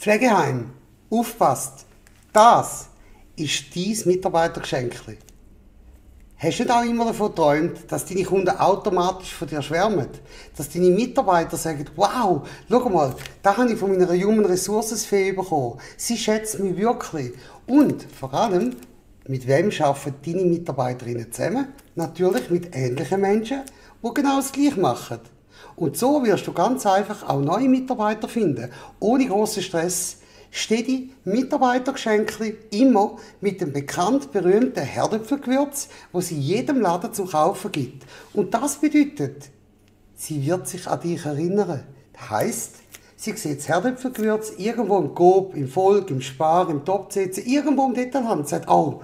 Pflegeheim, aufpasst, das ist dein Mitarbeitergeschenkli. Hast du nicht auch immer davon geträumt, dass deine Kunden automatisch von dir schwärmen? Dass deine Mitarbeiter sagen, wow, schau mal, das habe ich von meiner Human Resources Fee bekommen. Sie schätzt mich wirklich. Und vor allem, mit wem arbeiten deine Mitarbeiterinnen zusammen? Natürlich mit ähnlichen Menschen, die genau das Gleiche machen. Und so wirst du ganz einfach auch neue Mitarbeiter finden, ohne grossen Stress. Steht Mitarbeitergeschenkli immer mit dem bekannt berühmten Herdöpfelgewürz, wo sie jedem Laden zu kaufen gibt. Und das bedeutet, sie wird sich an dich erinnern. Das heisst, sie sieht das Herdöpfelgewürz irgendwo im Coop, im Volk, im Spar, im Top-CC, irgendwo im Detailhandel und sagt, oh,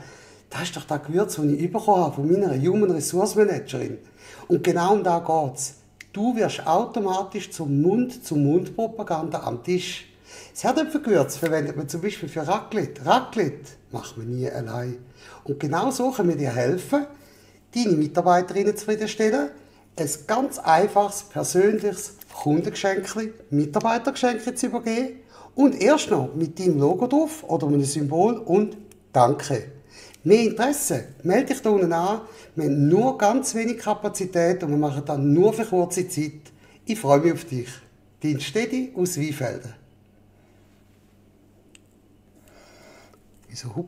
das ist doch das Gewürz, das ich bekommen habe von meiner Human Resource Managerin. Und genau um das geht's. Du wirst automatisch zum Mund-zu-Mund-Propaganda am Tisch. Das Herdöpfelgewürz verwendet man zum Beispiel für Raclette. Raclette macht man nie allein. Und genau so können wir dir helfen, deine Mitarbeiterinnen zufriedenstellen, ein ganz einfaches, persönliches Kundengeschenkli, Mitarbeitergeschenkli zu übergeben und erst noch mit deinem Logo drauf oder einem Symbol und Danke. Mehr Interesse? Melde dich da unten an. Wir haben nur ganz wenig Kapazität und wir machen das nur für kurze Zeit. Ich freue mich auf dich. Dein Stedi aus Weinfelden. Wieso